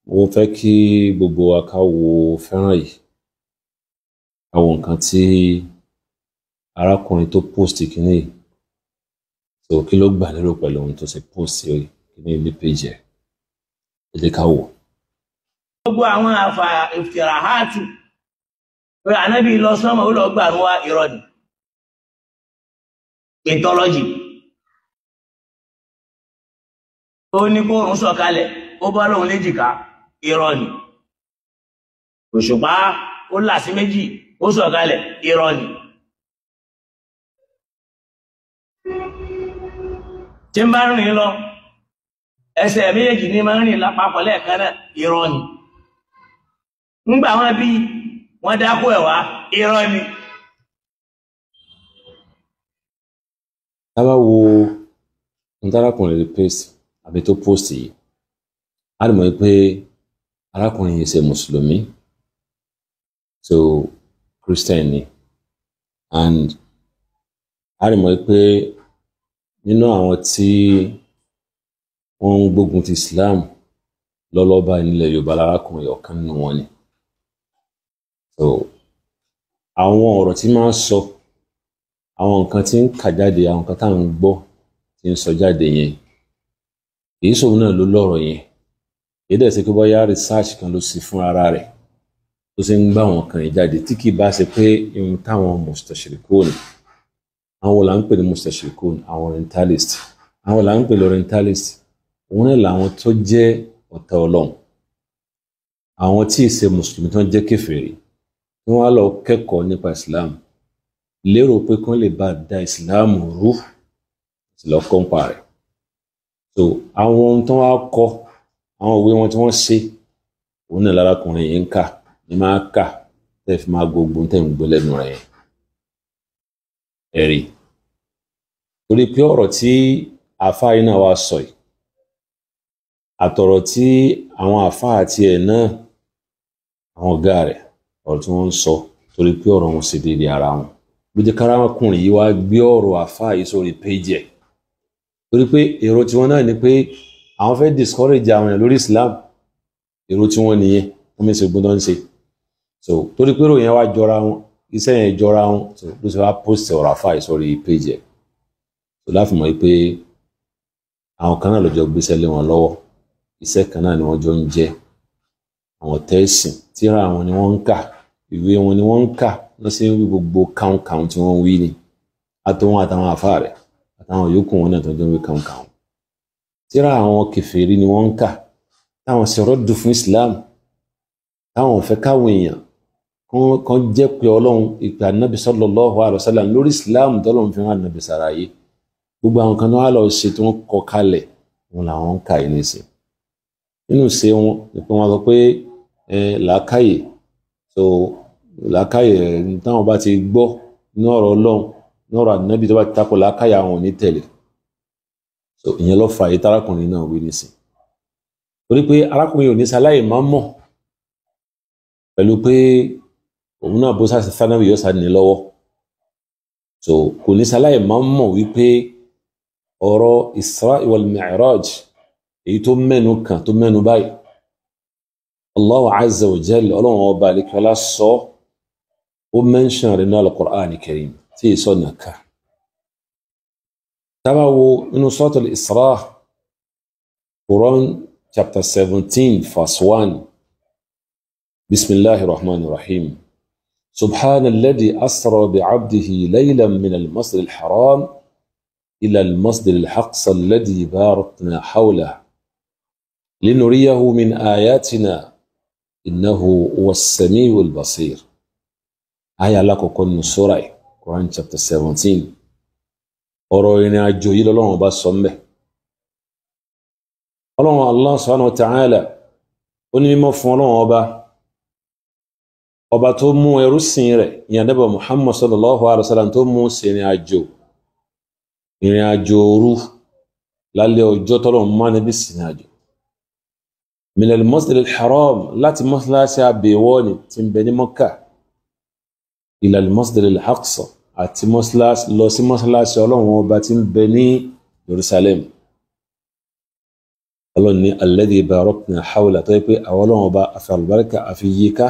Mo fẹ́ kí gbogbo wa ká wo fẹ́ràn yìí, ká wo nǹkan tí arákùnrin tó post kìíní yìí. So kí ló gbà lérò pẹ̀lú ohun tó ṣe post kìíní ní page ẹ̀? Ẹ jẹ́ ká wò. Gbogbo àwọn àfà ìfìràhátù pé ànábì lọ sánmọ̀, ó lọ gbàrún wá, irọ́ ni. Mythology. Ó ní kó òun sọ̀kalẹ̀, ó bá lóun léjìká, irọ́ ni. Òṣùpá ó là sí méjì, ó sọ̀kalẹ̀, irọ́ ni. Tí ń bá rìn lọ, ẹsẹ̀ méjèèjì ní máa ń rìn lápapọ̀ lẹ́ẹ̀kan náà, irọ́ ni. Ńgbà wọn bí wọ́n dákú ẹ̀ wá, irọ́ ni. Tá bá wo ohun tí arákùnrin yìí paste àbí tó post yìí, a lè mọ̀ pé arákùnrin yìí ṣe mùsùlùmí, so Christian ni, and a lè mọ̀ pé nínú àwọn tí wọ́n ń gbógun ti Islam lọ́lọ́ba nílẹ̀ Yorùbá lárákùnrin ọ̀kan nínú wọn ni. So àwọn ọ̀rọ̀ tí máa ń sọ, àwọn nǹkan tí ń kà jáde, àwọn nǹkan tá à ń gbọ́ tí ń sọ jáde yẹn, kìí sòun náà ló lọ́rọ̀ yẹn. Kìí dẹ̀ ṣe pé bóyá research kan ló ṣe fún ara rẹ̀ tó ṣe ń gbá àwọn kan yẹn jáde, tí kìí bá ṣe pé ihun táwọn mustashirikun, àwọn là ń pè ní mustashirikun, àwọn orientalist, àwọn là ń pè ní orientalist, òun náà làwọn tó jẹ́ ọ̀tá Ọlọ́run, àwọn tí ì ṣe mùsùlùmí tó ń jẹ́ kèfèrí, tí wọ́n á lọ kẹ́kọ̀ọ́ nípa Islam lérò pé kán lè bá da Islam rú, sì lọ kọ́ nípa rẹ̀. So àwọn ohun tó wá kọ, àwọn òwe wọn tí wọ́n ṣe, òun náà lárakùnrin yìí ń kà ní máa kà tẹ́ fi máa gbogbo tẹ́ ń gbọ́ lẹ́nu rẹ̀ yẹn. Ẹ̀rí torí pé ọ̀rọ̀ tí àáfàá yìí náà wá sọ yìí, àtọ̀rọ̀ tí àwọn àáfàá àti ẹ̀ náà, àwọn ọ̀gá rẹ̀, ọ̀rọ̀ tí wọ́n ń sọ, torí pé ọ̀rọ̀ wọn ṣe déédéé ara wọn, ló jẹ́ kárákùnrin yìí wá gbé ọ̀rọ̀ àáfàá yìí sórí péjì ẹ̀. Torí pé èrò tiwọn náà ni pé àwọn fẹ́ discourage àwọn èèyàn lórí Islam, èrò tiwọn nìyẹn, wọ́n mi ṣe gbọ́dọ̀ ń ṣe. So torí pé èrò yẹn wá jọra wọn, iṣẹ́ yẹn jọra wọn, so ló ṣe wá post ọ̀rọ̀ àáfàá yìí sórí péjì ẹ̀. So láti mọ̀ pé àwọn kan náà ló jọ gbéṣẹ́ lé wọn lọ́wọ́, iṣẹ́ kan náà ni wọ́n jọ ń jẹ́, àwọn tẹ́sìn tíra àwọn ni wọ́n ń kà, ìwé wọn ni wọ́n ń kà, wọ́n sì ń wí gbogbo káunkàun tí wọ́n ń wí ni, àtòwọn àtàwọn àfáà rẹ̀ àtàwọn yòókù wọn náà tó ń wí káunkàun. Tíra àwọn kèfèrí ni wọ́n ń kà, táwọn sì rọ́dù fún Islam, táwọn ò fẹ́ káwọn èèyàn kan jẹ́ pé Ọlọ́run ìpè Ànábì sallallahu alaihi wasallam lórí Islam tọ́lọ́run fi hàn Ànábì sàráyé. Gbogbo àwọn kan náà lọ ṣe tí wọ́n kọ kalẹ̀, wọn làwọn ń kà yìí nísìn. Nínú ṣe wọn ni pé wọ́n sọ pé làákàyè, so làákàyè táwọn bá ti gbọ́ ní ọ̀rọ̀ Ọlọ́run, ní ọ̀rọ̀ Ànábì tó bá ti tako làákàyè àwọn ò ní tẹ̀lé. So ìyẹn ló fa èyí tárákùnrin náà wí nísìn. Torí pé arákùnrin ò ní sáláì máa mọ̀ pẹ̀lú pé òun náà bó sáà sánáwì yóò sáà ní lọ́wọ́. So kò ní sáláì máa mọ̀ wípé ọ̀rọ̀ Isra wal Mi'raj èyí tó mẹ́nu kàn tó mẹ́nu báyìí, Allahu azza wa jalla, Ọlọ́run ọba àlekọ́lá sọ, ó mẹ́ńṣàn rẹ̀ ní al-Qur'an al-Karim tí èso nàka. Tá bá wo inú Suratul Isra, Quran chapter 17 verse 1, bismillahir rahmanir rahim, subhana alladhi asra bi'abdihi laylan min al-masjid al-haram ila al-masjid al-aqsa alladhi barakna hawlahu linuriyahu min ayatina innahu huwa as-sami'u al-basir. Aya alákọ̀ọ́kọ́ nínú sura yìí, Quran chapter 17, ọ̀rọ̀ ìrìn àjò yìí lọ́lọ́run bá sọ mbẹ̀. Ọlọ́run Allah subhanahu wa ta'ala ó ní mímọ́ fún Ọlọ́run ọba, ọba tó mú ẹrú sìn rẹ̀, ìyẹn Ànábì Muhammad sallallahu alaihi wasallam, tó mú sí ìrìn àjò, ìrìn àjò òru lálẹ́ ọjọ́ tọ́lọ́run mú Ànábì sí ìrìn àjò. Min al-masjid al-haram, láti mọ́sálásí àbẹ̀wọ́ ni tí ń bẹ ní Mọ́kà, ila al-masjid al-aqsa, àti lọ sí mọ́sálásí Ọlọ́run ọba tí ń bẹ ní Jerusalem. Ọlọ́run ní alladhi barakna hawla, tó yẹ pé àwọn Ọlọ́run ọba àfi àlùbáríkà àfi yíká.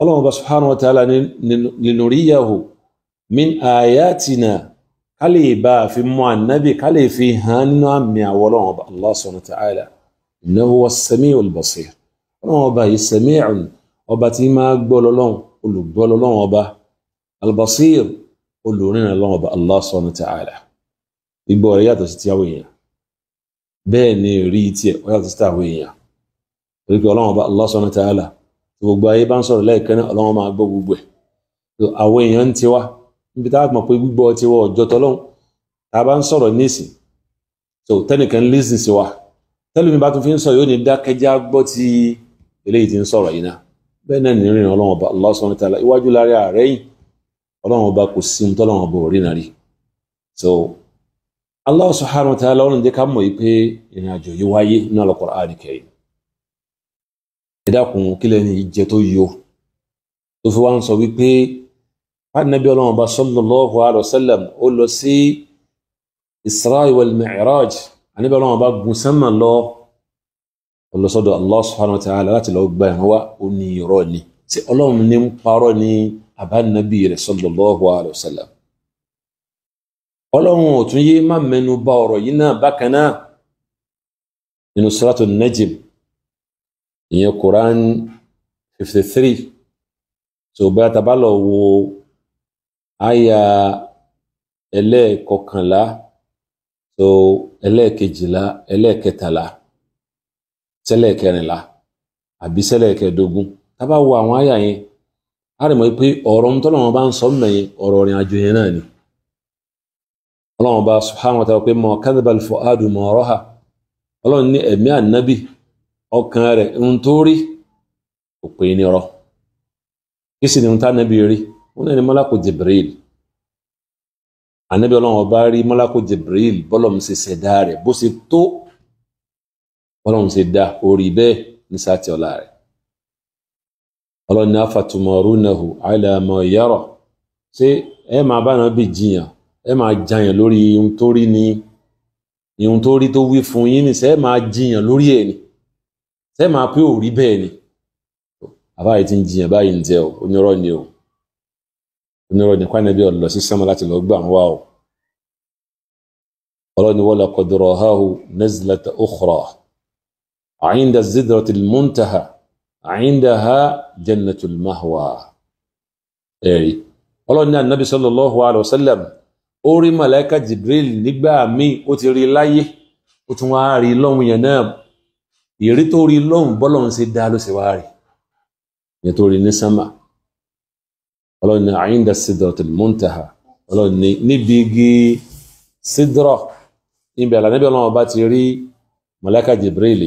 Ọlọ́run ọba subhanahu wa ta'ala ní linuriyahu min ayatina, ká lè bá a fi mú ànábì, ká lè fi hàn nínú àmì àwọn Ọlọ́run ọba Allah subhanahu wa ta'ala. Innahu huwa as-sami'ul basir. Ọlọ́run ọba yìí sami'un, ọba tí máa gbọ́ lọ́lọ́run, olùgbọ́ lọ́lọ́run ọba, al-basir, olùrìnà lọ́run ọba Allah subhanahu wa ta'ala. Gbígbọ́ rẹ̀ yàtọ̀ sí ti àwọn èèyàn, bẹ́ẹ̀ ni rí tiẹ̀ ó yàtọ̀ sí àwọn èèyàn, torí pé Ọlọ́run ọba Allah subhanahu wa ta'ala tí gbogbo ayé bá ń sọ̀rọ̀ lẹ́ẹ̀kan náà, Ọlọ́run máa gbọ́ gbogbo ẹ̀. Àwọn èèyàn ń tiwa níbi tá a mọ̀ pé gbígbọ́ tiwa ọjọ́ tọ́lọ́hún, tá a bá ń sọ̀rọ̀ nísìn, so tẹ́nìkan lísìn sí wa, tẹ́lómi bá tún fi ń sọ yóò ní dákẹ́já gbọ́ ti eléyìí ti ń sọ̀rọ̀ yìí náà. Bẹ́ẹ̀ náà ní rìnrìn Ọlọ́run ọba Allah subhanahu wa ta'ala, iwájú lára ààrẹ yìí Ọlọ́run ọba kò sí ohun tọ́lọ́run ọba ò rí náà rí. So Allah subhanahu wa ta'ala Ọlọ́run jẹ́ ká mọ̀ yìí pé ìrìn àjò yìí wáyé nínú Al-Qur'an Al-Karim. Ẹ dákun, kí lẹ́ni jẹ tó yọ tó fi wá ń sọ wípé Ànábì Ọlọ́run ọba sallallahu alaihi wasallam ó lọ sí Isra wal Mi'raj, Ànábì Ọlọ́run ọba gun sánmà lọ ọlọ́sọ́dọ̀ Allah subhanahu wa ta'ala láti lọ gba ìrun wá. Ó ní irọ́ ni, tí Ọlọ́run ní ń parọ́ ní àbánabi rẹ̀ sallallahu alaihi wasallam. Ọlọ́run ò tún yé má mẹ́nu bà ọ̀rọ̀ yìí náà bákan náà nínú Suratul Najm, ìyẹn Quran 53. So bóyá tá a bá lọ wo àyà ẹlẹ́ẹ̀kọkànlá, so ẹlẹ́ẹ̀kejìlá, ẹlẹ́ẹ̀kẹtàlá, sẹ́lẹ̀kẹrìnlá àbí sẹ́lẹ̀kẹẹ̀dógún, tá a bá wo àwọn àyà yẹn, a rí mọ̀ pé ọ̀rọ̀ ń tọ́lọ́wọ́n bá ń sọ mẹ́yìn ọ̀rọ̀ ìrìn àjò yẹn náà ni. Ọlọ́run bá subhanahu wa ta'ala pé ma kadhaba al-fu'adu ma ra'a, Ọlọ́run ní ẹ̀mí ànábì ọkàn rẹ̀ ń tó rí kò pé ní ọ̀rọ̀. Kí sì ni ń tá ànábì rí? Wọn náà ní Malaku Jibril. Ànábì Ọlọ́run ọba rí Malaku Jibril, bọ́lọ́run ṣe ṣẹ̀dá rẹ̀, bó ṣe tó, bọ́lọ́run ṣe dá orí bẹ́ẹ̀ ní sáàtì ọ̀la rẹ̀. Ọlọ́run ní afatumarunahu ala ma yara, ṣé ẹ máa bá ànábì jiyàn, ẹ máa jiyàn lórí ohun tó rí ni, ohun tó rí tó wí fún yín ni, ṣé ẹ máa jiyàn lórí ẹ̀ ni, ṣé ẹ máa pé ò rí bẹ́ẹ̀ ni? Àbáyé ti ń jiyàn báyìí ń jẹ o, onírọ́ ni o, onírọ́ ni kwánẹ́bí ọ̀lọ́ sí sánmà láti lọ gbà ń wá o. Ọlọ́ni wa laqad ra'ahu nazlata ukhra 'inda sidratil muntaha 'indaha jannatul mahwa. Ẹ̀rí Ọlọ́ni ní Ànábì sallallahu alaihi wasallam ó rí màláíkà Jibril nígbà míì, ó ti rí láyé, ó tún wá rí lọ́hùn yẹn náà. Ìrí tó rí lọ́hùn bọ́lọ́hùn ṣe dá ló ṣe wá rí yẹn tó rí ní sánmà. Ọlọ́run ní 'inda sidratil muntaha, Ọlọ́run ní níbi igi sidra, níbi àlànàbí Ọlọ́run ọba ti rí màláíkà Jibril,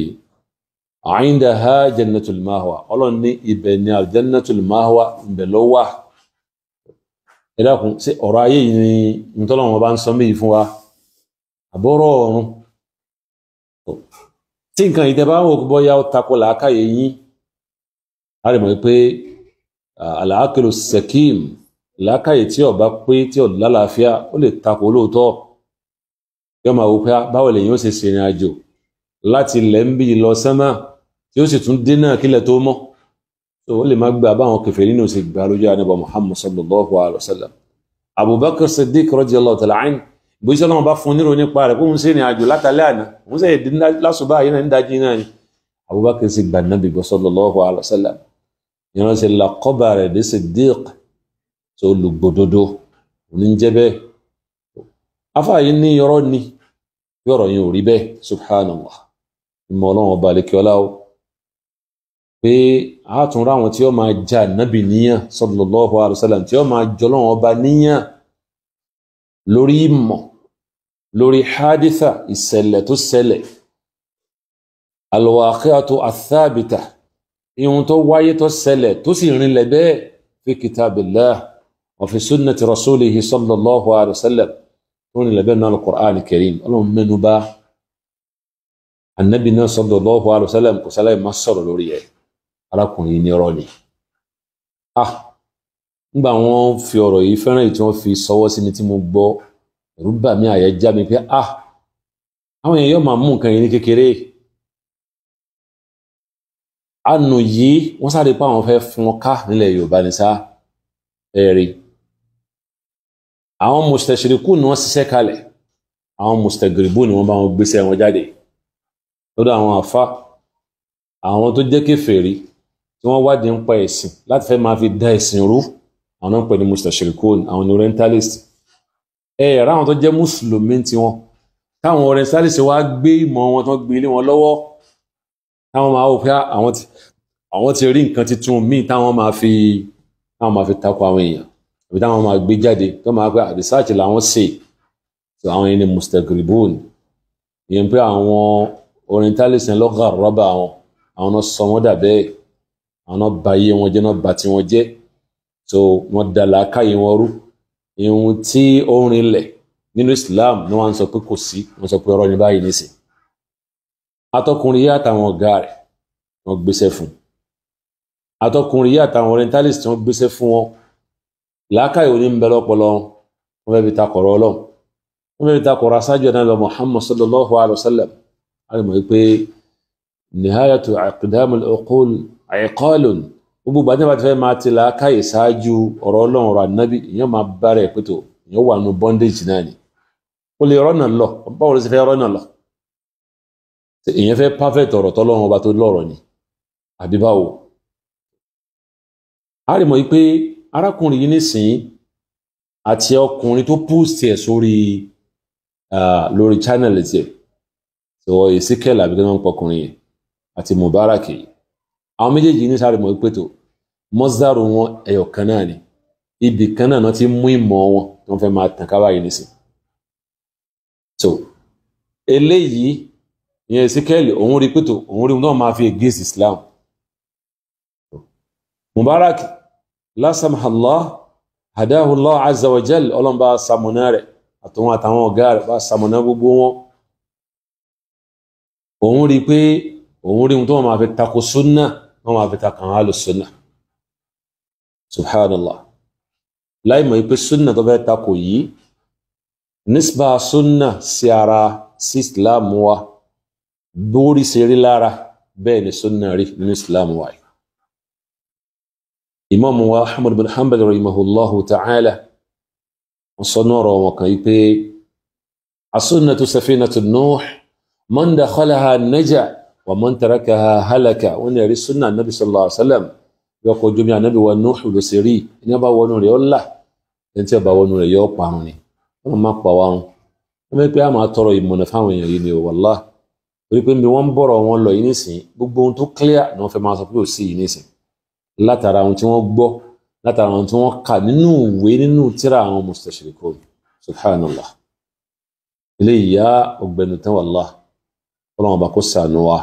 'indaha jannatul mahwa, Ọlọ́run ní ibẹ̀ ní aljannatul mahwa, ibẹ̀ ló wà. Ẹ dákun, ṣé ọ̀rọ̀ ayé yìí ni ntọ́lọ́run ọba ń sọ mí fún wa, àbọ̀rọ̀ ọ̀run? Tí nǹkan yìí tẹ bá ń wò bóyá ó tako làákàyè yín, a lè mọ̀ pé al-aqlu sakim, làákàyè tí ó bá pé, tí ó lálàáfíà, ó lè tako lóòótọ́. Yóò máa wò pé báwo lèyìn ó ṣe ṣèrìn àjò láti ilẹ̀ ń bí lọ sánmà tí ó sì tún dé náà kílẹ̀ tó mọ́. So ó lè má gbà báwọn kèfèrí nínú ṣe gbà lójú ànábì Muhammad sallallahu alayhi wa sallam. Abubakar Siddiq radiyallahu ta'ala anhu, bó ṣe lọ́wọ́ bá fún nírò nípa rẹ̀ kó ń ṣe ìrìn àjò látàlẹ́ àná, òun sì dín lásùbà yìí náà ń dájí náà ni. Abubakar sì gbà nábì gbọ́ sallallahu alayhi wa sallam. Ìránṣẹ́ làkọ́bà rẹ̀ dé Siddiq, tó olùgbòdodo òní ń jẹ́ bẹ́ẹ̀. Afáàyí ní irọ́ ni, bí ọ̀rọ̀ yẹn ò rí bẹ́ẹ̀, subhanallah. Ìmọ̀ Ọlọ́run ọba àlekíọ́lá o, pé a tún ráwọn tí ó máa ja nábì níyàn sallallahu alaihi wasallam, tí ó máa jọlọ́run ọba níyàn lórí ìmọ̀, lórí haditha, ìṣẹ̀lẹ̀ tó ṣẹlẹ̀, alwaqi'atu athabita, ihun tó wáyé tó ṣẹlẹ̀ tó sì rinlẹ̀ bẹ́ẹ̀ fi kitabillah wa fi sunnati rasulihi sallallahu alaihi wasallam, tó rinlẹ̀ bẹ́ẹ̀ náà al-Qur'an al-Karim. Ọlọ́run mẹ́nu bà annabi náà sallallahu alaihi wasallam kò sáláì má sọ̀rọ̀ lórí ẹ̀. Arákùnrin ní ọ̀rọ̀ ni. Ah, nígbà wọ́n fi ọ̀rọ̀ yìí fẹ́ràn yìí tí wọ́n fi sọwọ́ sí mi tí mo gbọ́, ẹ̀rù bà mí, àyà já mi pé ah, Àwọn èèyàn yóò máa mú nǹkan yìí ní kékeré. Àánú yìí wọ́n sáré pé àwọn fẹ́ fún wọn ká nílẹ̀ Yorùbá ní sá. Ẹ̀rí àwọn mustashriku ni wọ́n ṣiṣẹ́ kalẹ̀, àwọn mustagribu ni wọ́n bá wọn gbéṣẹ́ wọn jáde lọ́dọ̀ àwọn àfa, àwọn tó jẹ́ kèfèrí tí wọ́n wádìí ń pa ẹ̀sìn láti fẹ́ máa fi da ẹ̀sìn rú, àwọn náà ń pè ní mustashirikun, àwọn ní orientalist. Ẹ̀rọ àwọn tó jẹ́ mùsùlùmí tiwọn, táwọn orientalist wá gbé ìmọ̀ wọn tó gbé ilé wọn lọ́wọ́, táwọn máa wò pé àwọn ti rí nǹkan tuntun míì táwọn máa fi takò àwọn èèyàn, àbí táwọn máa gbé jáde tó máa pé research làwọn ṣe. So àwọn yẹn ní mustagribun, ìyẹn pé àwọn orientalist yẹn lọ́gà rọ́bà àwọn, àwọn náà sọ wọ́n dà bẹ́ẹ̀, àwọn náà ba iye wọn jẹ́, náà ba tí wọn jẹ́. So wọ́n da làákàyè wọn rú. Ihun tí ó rinlẹ̀ nínú Islam ni wọ́n sọ pé kò sí, wọ́n sọ pé ọ̀rọ̀ ní báyìí nísìn. Atọkùnrin yìí àtàwọn ọ̀gá rẹ̀ wọ́n gbéṣẹ́ fún, atọkùnrin yìí àtàwọn orientalist wọ́n gbéṣẹ́ fún wọn. Làákàyè òní ń bẹ lọ́pọlọ wọn, fẹ́ẹ́ fi takọ̀rọ̀ Ọlọ́run, wọ́n fẹ́ẹ́ fi takọ̀rọ̀ aṣáájú Ànábì Muhammad sallallahu alayhi wa sallam. A lè mọ̀ pé nihayatu aqdamul uqul iqalun, gbogbo gbàdúrà bá ti fẹ́ máa ti làákàyè ṣáájú ọ̀rọ̀ Ọlọ́run, ọ̀rọ̀ Ànábì, ìyẹn máa bá rẹ̀ pẹ̀tọ̀, ìyẹn wà nù bondage náà ni. Ó lè rọ́nà lọ, báwo ló ṣe fẹ́ rọ́nà lọ? Ìyẹn fẹ́ perfect ọ̀rọ̀ tọ́lọ́run ọba tó lọ́rọ̀ ni, àbí báwo? A rí mọ̀ pé arákùnrin yìí nísìnyí àti ọkùnrin tó post ẹ̀ sórí lórí channel tiẹ̀, sọ Ezekiel àbí kí wọ́n ń pọkùnrin yẹn, àti Mubarak yìí, àwọn méjèèjì ní sáré mọ̀ pé tó mọ́sálù wọn ẹyọ kan náà ni, ibì kan náà ti mú ìmọ̀ wọn tó ń fẹ́ máa tàn ká báyìí nísìn. So eléyìí ìyẹn Ezekiel, òun rí pé tó òun rí wọn máa fi against Islam. Mubarak la samahallah hadahu Allah azza wa jal, Ọlọ́run bá sàmùnà rẹ̀ àtàwọn àtàwọn ọ̀gá rẹ̀ bá sàmùnà gbogbo wọn. Òun rí pé òun rí ohun tó wọn máa fi tako súnà, wọn máa fi tako àwọn alùsúnà. Subhanallah, láì mọ̀ pé súnà tó fẹ́ tako yìí, nísbà súnà sí ara sí Islam wa, bórí ṣe rí lára bẹ́ẹ̀ ni súnà rí nínú Islam wa yìí. Imam wa Ahmad bin Hanbal rahimahullahu ta'ala wọ́n sọ ní ọ̀rọ̀ wọn kan yìí pé as-sunnatu safinatu Nuh man dakhalaha naja wa man tarakaha halaka. Wọ́n ní ẹ̀rí súnà nabi sallallahu alaihi wa sallam bí ọkọ̀ ojú omi ànábì wa Nuh ló ṣe rí, ẹni bá wọnú rẹ̀ ó là, ẹni tí ó bá wọnú rẹ̀ yóò parun ni. Wọ́n máa pa wá wọn, wọ́n fẹ́ pé a máa tọrọ ìmọ̀nà fáwọn èèyàn yìí ni o, wallah. Torí pé bí wọ́n ń bọ̀rọ̀ wọn lọ yìí nísìn, gbogbo ohun tó clear ni wọ́n fẹ́ máa sọ pé ò sí yìí nísìn, látara ohun tí wọ́n gbọ́, látara ohun tí wọ́n kà nínú ìwé, nínú tírà àwọn mustashirikun. Subhanallah, eléyìí yá ọgbẹ̀nu tán, wallah. Ọlọ́run bá kó sànù wa.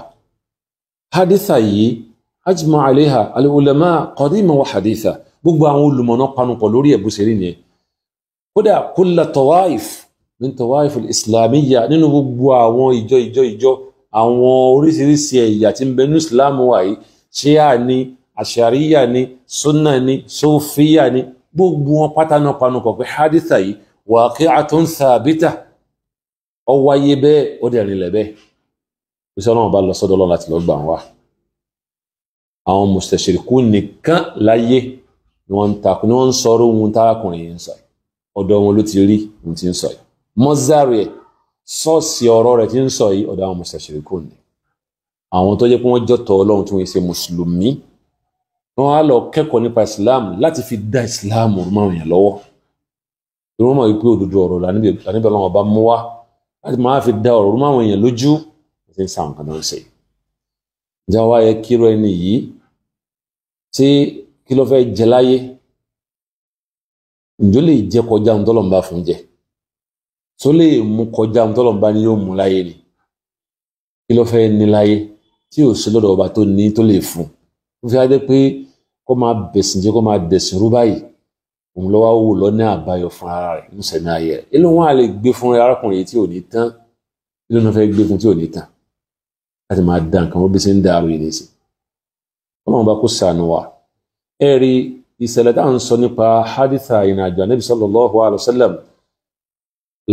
Haditha yìí ajma alaiha al-ulama qadiman wa haditha, gbogbo àwọn olùmọ̀nà panupọ̀ lórí ẹ̀ bó ṣe rí nìyẹn. Kódà kulla tawaif min tawaif al-islamiyya, nínú gbogbo àwọn ìjọ ìjọ ìjọ, àwọn oríṣiríṣi ẹ̀yà tí ń bẹ ní islam wa yìí, ṣíà ni, àṣàríyà ni, sunna ni, sófíyà ni, gbogbo wọn pátá náà panupọ̀ pé haditha yìí waqi'atun thabita, ó wáyé bẹ́ẹ̀, ó dẹ̀ rinlẹ̀ bẹ́ẹ̀. Bísí Ọlọ́run bá lọ sọ́dọ̀ Ọlọ́run láti lọ gbà wá. Àwọn mustashirikun nìkan láyé ni wọ́n ń takò, ni wọ́n ń sọ̀rọ̀ ohun tárakùnrin yìí ń sọ yìí. Ọ̀dọ̀ wọn ló ti rí ohun tí ń sọ yìí. Mọ́sálì ẹ̀, sọ́ọ̀sì ọ̀rọ̀ rẹ̀ tí ń sọ yìí, ọ̀dọ̀ àwọn mustashirikun ni. Àwọn tó jẹ́ pé wọ́n jọ́tọ̀ Ọlọ́run tí wọ́n ṣe mùsùlùmí, wọ́n á lọ kẹ́kọ̀ọ́ nípa Islam láti fi dá Islam mọ́ àwọn èèyàn lọ́wọ́. Torí wọ́n mọ̀ wípé òdodo ọ̀rọ̀ làníbi Ọlọ́run ọba mú wá láti máa fi dá ọ̀rọ̀ mọ́ àwọn èèyàn lójú. Ti ń sàwọn kan náà ṣe. Ǹjẹ́ wá yẹ kí irú ẹni yìí tí kí ló fẹ́ jẹ láyé? Ǹjọ́ lè jẹ kọjá ohun tọ́lọ́run bá fún jẹ? Tó lè mú kọjá ohun tọ́lọ́run bá ní yóò mú láyé ni? Kí ló fẹ́ ní láyé tí ò sí lọ́dọ̀ ọba tó ní tó lè fún? Ó fi adé pé kó máa bẹ̀sìn jẹ́, kó máa dẹ̀sìn rú báyìí, òun lọ́wọ́ wò lọ́ní àbáyọ fún ara rẹ̀ ní sẹ̀mí ayé rẹ̀. Ilé wọn á lè gbé fún arákùnrin yìí tí ò ní tán, ilé wọn fẹ́ gbé fún tí ò ní tán, láti máa da nǹkan wọ́n bí ṣe ń dàrú yìí nísìn. Ọlọ́run bá kó sànù wa. Ẹ rí ìṣẹ̀lẹ̀ tá à ń sọ nípa haditha ìrìnàjò Ànábì sallallahu alaihi wasallam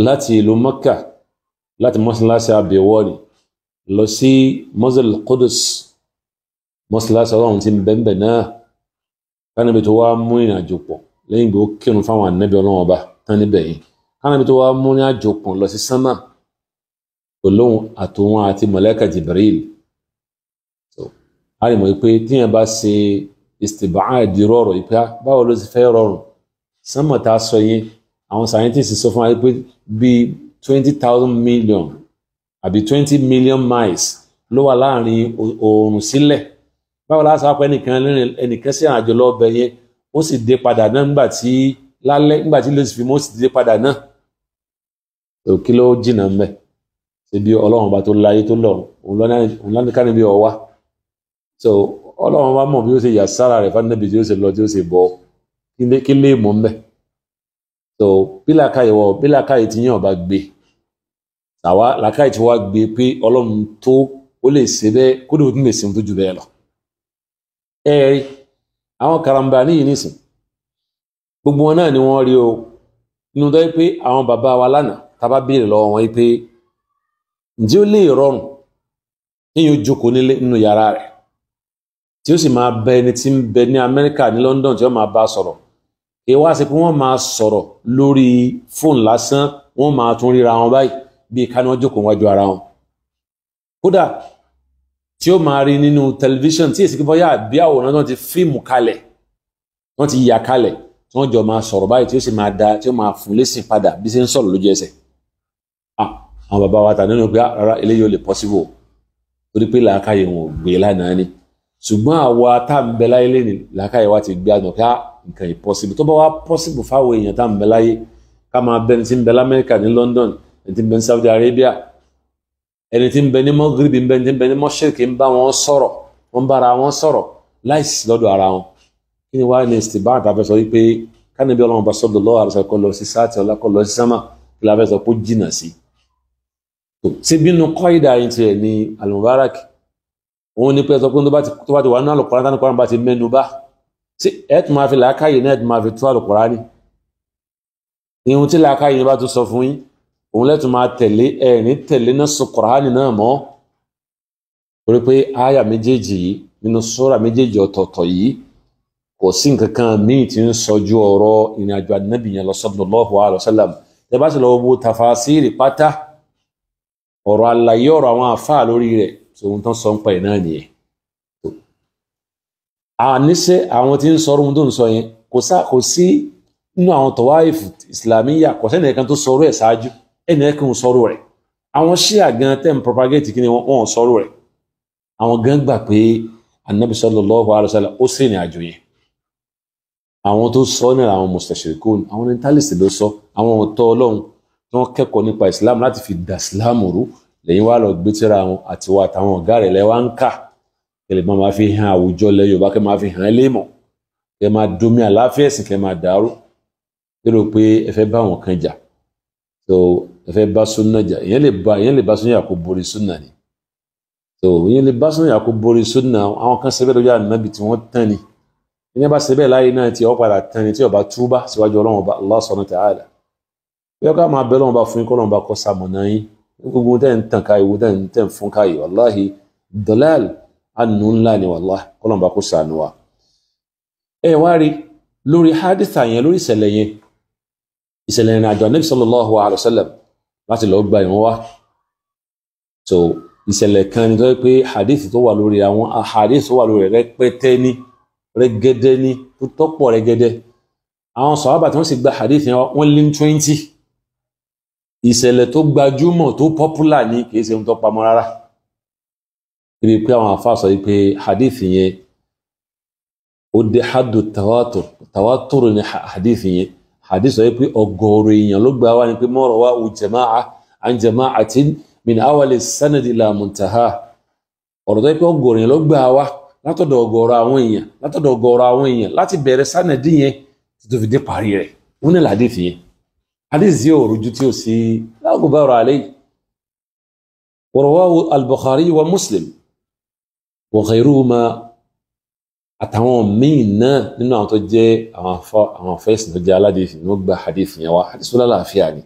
láti ìlú Mẹ́kà láti mọ́sálásí àbẹ̀wọ̀ ni lọ sí Masjid al-Qudus, mọ́sálásí ọlọ́run tí ń bẹ́ńbẹ̀ náà, kánábì tó wá mú ìrìn àjò pọ̀ lẹ́yìn ìgbà ó kírun fáwọn ànábì ọlọ́run ọba tán níbẹ̀ yìí, kánábì tó wá mú ìrìn àjò pọ̀ lọ sí sánmà olóhùn àtòwọn àti mọ̀lẹ́kà Jibril. A lè mọ̀ pé tíyẹn bá ṣe istib'ad rọrọ̀ ìpá báwo ló ti fẹ́ rọrùn? Sánmà tá a sọ yẹn, àwọn scientists sọ fún wa pé bíi 20,000 million àbí 20 million miles ló wà láàrin oòrùn sílẹ̀. Báwo la sọ pé ẹnìkan sí àjò lọ́bẹ̀ yẹn, ó sì dé padà náà nígbà tí lálẹ́, nígbà tí lóṣù fi mọ́, ó sì dé padà náà. Kí ló jìnnà mbẹ́? Ṣé bí ọlọ́run ọba tó láyé tó lọ́run òun lọ́nà ká níbi ọwá? So ọlọ́run bá mọ̀ bí ó ṣe yà sára rẹ̀ fún tí ó ṣe lọ tí ó ṣe bọ̀, kí lè mọ̀ mbẹ́? So bí làákàyè wọ, bí làákàyè tí yàn bá gbé, àwa làákàyè tí wàá gbé pé ọlọ́run tó ó lè ṣe bẹ́ẹ̀, kó lè tún lè ṣe tó jù bẹ́ẹ̀ lọ. Ẹ rí àwọn karambà níyì nísìn, gbogbo wọn náà ni wọ́n rí o. Nínú tó yẹ pé àwọn bàbá wa lánàá tá a bá béèrè lọ́wọ́ wọn pé ǹjẹ́ ó lè rọrùn kéèyàn jókòó nílé nínú yàrá rẹ̀ tí ó sì máa bẹ ẹni tí ń bẹ ní Amẹ́ríkà ní London tí ó máa bá sọ̀rọ̀, kí wá sí pé wọ́n máa sọ̀rọ̀ lórí fóònù lásán, wọ́n máa tún ríra wọn báyìí bíi ká ní wọ́n jókòó wájú ara wọn, kódà tí ó máa rí nínú tẹlifíṣàn tí èsì bóyá àbí àwòrán tí wọ́n ti fíìmù kalẹ̀, wọ́n ti yà kalẹ̀, tí wọ́n jọ máa sọ̀rọ̀ báyìí tí ó sì máa da, tí ó máa fún lésìn padà bí ṣe ń sọ̀rọ̀ lójú ẹsẹ̀. Àwọn bàbá wa tà nínú pé rárá eléyìí ò lè possible, torí pé làákàyè wọn ò gbé lánàá ni. Ṣùgbọ́n àwa tá à ń bẹ láyé lẹ́nu, làákàyè wa ti gbé àgbọ̀n pé nǹkan yìí possible. Tó bá wá possible fáwọn èèyàn tá à ń bẹ láyé, ká máa bẹ ẹni tí ń bẹ l'Amẹ́ríkà ní London, ẹni tí ń bẹ ní Saudi Arabia, ẹni tí ń bẹ ní Mọ́gìrìbì, ń bẹ ẹni tí ń bẹ ní mọ́ṣẹ́kì, ń bá wọn sọ̀rọ̀, wọ́n bára wọn sọ̀rọ̀ láìsí lọ́dọ̀ ara wọn. Kí ni wàá ní istibaa tá a fẹ́ sọ wípé kánibí ọlọ́run bá sallallahu alaihi wasallam kọ́ lọ sí sáàtì ọlá, kọ́ lọ sí sámà, kí la fẹ́ sọ pé ó jìnà sí? Síbínú kọ́ìdà yìí tiẹ̀ ní Al-Mubarak, òun ní pé sọ pé tó bá ti wà nínú Al-Qur'an, tánú Qur'an bá ti mẹ́nu bá, sí ẹ̀ tún máa fi làákàyè náà tún máa fi tú Al-Qur'ani? Ihun tí làákàyè bá tún sọ fún yín, òun lẹ́tún máa tẹ̀lé, ẹ̀ ní tẹ̀lé náà sọ Qur'ani náà mọ́. Torí pé áyà méjèèjì yìí nínú sura méjèèjì ọ̀tọ̀ọ̀tọ̀ yìí, kò sí nǹkan kan míì tí ń sọjú ọ̀rọ̀ ìrìn àjò Ànábì yẹn lọ sallallahu alaihi wasallam. Tẹ bá sì lọ wo tafasiri pátá, ọ̀rọ̀ àlàyé ọ̀rọ̀ àwọn àfáà lórí rẹ̀, ohun tán sọ ń pa ẹ̀ náà nìyẹn. Àníṣe àwọn tí ń sọ ohun tó ń sọ yẹn, kò sí nínú àwọn tọ̀wáìfù ìsìlámíyà, kò sẹ́ni ẹ̀kan tó sọ̀rọ̀ ẹ̀ ṣáájú, ẹnì ẹ̀kan ò sọ̀rọ̀ rẹ̀. Àwọn ṣíà gan tẹ́ ń propagate kí ni wọ́n sọ̀rọ̀ rẹ̀. Àwọn gan gbà pé Ànábì sallallahu alaihi wasallam ó sì rìn àjò yẹn. Àwọn tó sọ náà àwọn mustashirikun, àwọn orientalist ló sọ, àwọn ọ̀tọ̀ Ọlọ́run tí wọ́n kẹ́kọ̀ọ́ nípa Islam láti fi dà Islam rú, lẹ́yìn wá lọ gbé tíra wọn àti wa àtàwọn ọ̀gá rẹ̀ lẹ́wà ń kà, kẹlẹ̀ máa fi hàn àwùjọ lẹ Yorùbá, kẹ máa fi hàn ẹlẹ́mọ̀, kẹ máa domi àláfíà ẹ̀sìn, kẹ máa dàrú lérò pé ẹ fẹ́ bá wọn kan jà. So ẹ fẹ́ bá súnà jà, ìyẹn lè bá súnà kó borí súnà ni. So ìyẹn lè bá súnà kó borí súnà. Àwọn kan ṣe bẹ́ẹ̀ lójú Ànábì tí wọ́n tán ni. Ìyẹn bá ṣe bẹ́ẹ̀ láyé náà tí ó padà tán ni, tí ó bá túbá síwájú Ọlọ́run ọba Allah subhanahu wa ta'ala. Bí ọkọ máa bẹ Ọlọ́run ọba fún yín, kọ́ Ọlọ́run ọba kó ṣamọ̀nà yín. Gbogbo tẹ́ ń tàn ká, ìwò tẹ́ ń fún káyìí, wàláhì dalal àánú ńlá ni, wàláhì kọ́lọ́n bá kó ṣàánú wa. Ẹ wá rí lórí haditha yẹn, lórí ìṣẹ̀lẹ̀ yẹn, ìṣẹ̀lẹ̀ ìrìn àjò Ànábì sallallahu alaihi wasallam láti lọ gba ìwọ̀n wá. So ìṣẹ̀lẹ̀ kan ni tó yẹ pé hadith tó wà lórí àwọn hadith tó wà lórí rẹpẹtẹ ní rẹgẹdẹ ní tó tọ́pọ̀ rẹgẹdẹ. Àwọn sàhábà tí wọ́n sì gba hadith yẹn wọ́n lé ní 20. Ìṣẹ̀lẹ̀ tó gbajúmọ̀ tó popular ní, kìí ṣe ohun tó pamọ́ rárá. Ibi pé àwọn àfáà sọ wípé hadith yẹn ó dé hadu tawatur, tawatur ní hadith yẹn. Hadith sọ wípé ọgọ́rọ̀ èèyàn ló gbà wá ní pé ma rawahu jama'a an jama'atin min awali sanadi ila muntaha. Ọ̀rọ̀ tó yẹ pé ọgọ́rọ̀ èèyàn ló gbà wá látọ̀dọ̀ ọgọ́rọ̀ àwọn èèyàn, látọ̀dọ̀ ọgọ́rọ̀ àwọn èèyàn láti bẹ̀rẹ̀ sanadi yẹn tó fi dé parí rẹ̀. Wọ́n ní hadith yẹn. Hadith yóò rújú tí ó sí la ghubara alayhi. Wa rawahu al-Bukhari wa Muslim wa ghayruhuma, àtàwọn míì náà nínú àwọn tó jẹ́ àwọn afẹ́sìn tó jẹ́ aládìsí ní wọ́n gba hadith yẹn wá. Hadith tó lálàáfíà ni.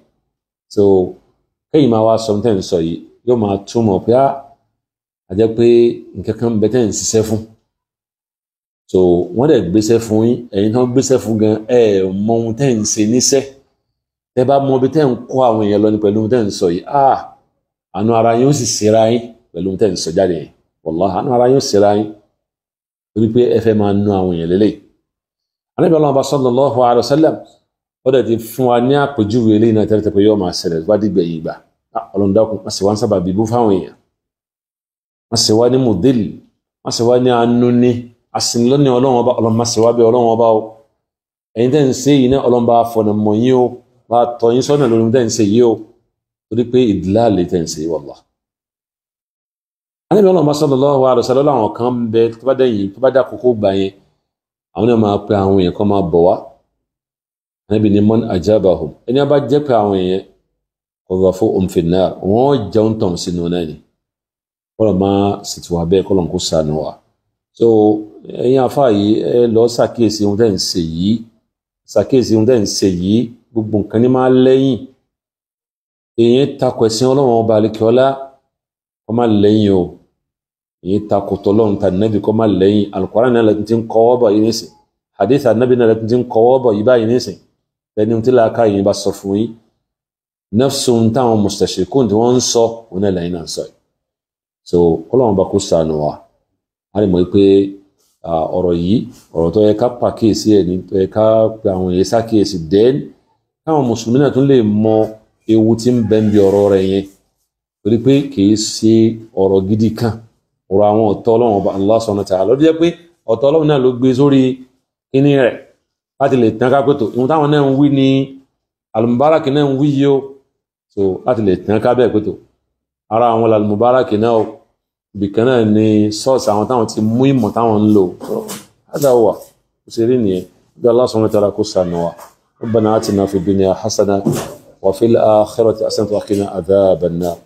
So Kẹ́yìn máa wá sọ tẹ́ ń sọ yìí yóò máa túmọ̀ pé á jẹ́ pé nǹkan kan bẹ tẹ́ ń ṣiṣẹ́ fún. So wọ́n dẹ̀ gbéṣẹ́ fún yín, ẹ̀yin tán gbéṣẹ́ fún gan ẹ̀ mọ ohun tẹ́ ń ṣe níṣẹ́. Tẹ́ bá mọ ibi tẹ́ ń kó àwọn èèyàn lọ ní pẹ̀lú ohun tẹ́ ń sọ yìí, àánú ara yín ó sì ṣera yín pẹ̀lú ohun tẹ́ ń sọ jáde yẹn. Wallahi àánú ara yín ó ṣera yín torí pé ẹ fẹ́ máa nu àwọn èèyàn lélẹ̀. Ànábì Ọlọ́run bá sallallahu alaihi wasallam ó dẹ̀ ti fún wa ní àpèjúwe eléyìí náà tẹ́lẹ̀ pé yóò máa ṣẹlẹ̀ bá dìgbẹ̀ yìí gbà. Ọlọ́run dákun, má ṣe wá ń sábà bíbú fáwọn èèyàn, má ṣe wá ní mùdíl, má ṣe wá ní anúni asinlọ́ni Ọlọ́run ọba. Ọlọ́run má ṣe wá bí Ọlọ́run ọba o. Ẹ̀yin tẹ́ ń ṣe yìí náà, Ọlọ́run bá fọ̀nà mọ̀ yín o, bá tọ́ yín sọ́nà lórí tẹ́ ń ṣe yìí o, torí pé ìdíláàlè tẹ́ ń ṣe yìí wallahi. Ànábì Ọlọ́run bá sallallahu alaihi wasallam láwọn kan bẹ tó bá dẹ̀yìn tó bá dá kókó gbà yẹn, àwọn náà máa pe àwọn èèyàn kan máa bọ̀ wá. Ànábì ní man ajabahum, ẹni bá jẹ́ pé àwọn èèyàn qadhafuhum fin nar, wọ́n jẹun tàn sínú náà ni. Kọ́lọ̀ máa sì ti wà bẹ́ẹ̀, kọ́lọ̀ kó sànù wa. So ẹ̀yin àfáà yìí, ẹ lọ ṣàkíyèsí ohun tẹ́ ń ṣe yìí, ṣàkíyèsí ohun tẹ́ ń ṣe yìí. Gbogbo nǹkan ní máa lẹ́yìn. Èèyàn takò ẹ̀sìn Ọlọ́run ọba àlekíọ́lá kọ́ máa lẹ́yìn o. Èèyàn takò tọ́lọ́run tà nẹ́bì kọ́ máa lẹ́yìn. Al-Qur'an náà lẹ́tún ti ń kọ́wọ́ bọ̀ yìí nísìn, hadith ànábì náà lẹ́tún ti ń kọ́wọ́ bọ̀ yìí báyìí nísìn. Lẹ́ni tí làákà yìí bá sọ fún yín, nafsun táwọn mustashirikun tí wọ́n ń sọ òun náà lẹ́yìn náà ń sọ yìí. So Ọlọ́run bá kó ṣàánú wa. A lè mọ̀ pé ọ̀rọ̀ yìí, ọ̀rọ̀ tó yẹ ká pàkíyèsí ẹ̀ ní, tó yẹ ká pe àwọn èèyàn ṣàkíyèsí, dẹ́n káwọn mùsùlùmí náà tún lè mọ ewu tí ń bẹ ń bí ọ̀rọ̀ rẹ̀ yẹn, torí pé kìí ṣe ọ̀rọ̀ gidi kan, ọ̀rọ̀ àwọn ọ̀tọ̀ Ọlọ́run ọba Allah subhanahu wa ta'ala ló jẹ́ pé ọ̀tọ̀ Ọlọ́run náà ló gbé sórí kíní rẹ̀ láti lè tán ká pẹ̀tọ̀ ìhun táwọn náà ń wí ní Al-Mubarak náà ń wí yìí o. So láti lè tán ká bẹ́ẹ̀ pẹ̀tọ̀ ara àwọn Al-Mubarak náà o, ibìkan náà ni sọ́ọ̀sì àwọn táwọn ti mú ìmọ̀ táwọn ń lò. Hádà wà ó ṣe rí nìyẹn. Bí Allah subhanahu wa ta'ala kó ṣàánú wa. ربنا آتنا في الدنيا حسنة وفي الآخرة حسنة وقنا عذاب النار.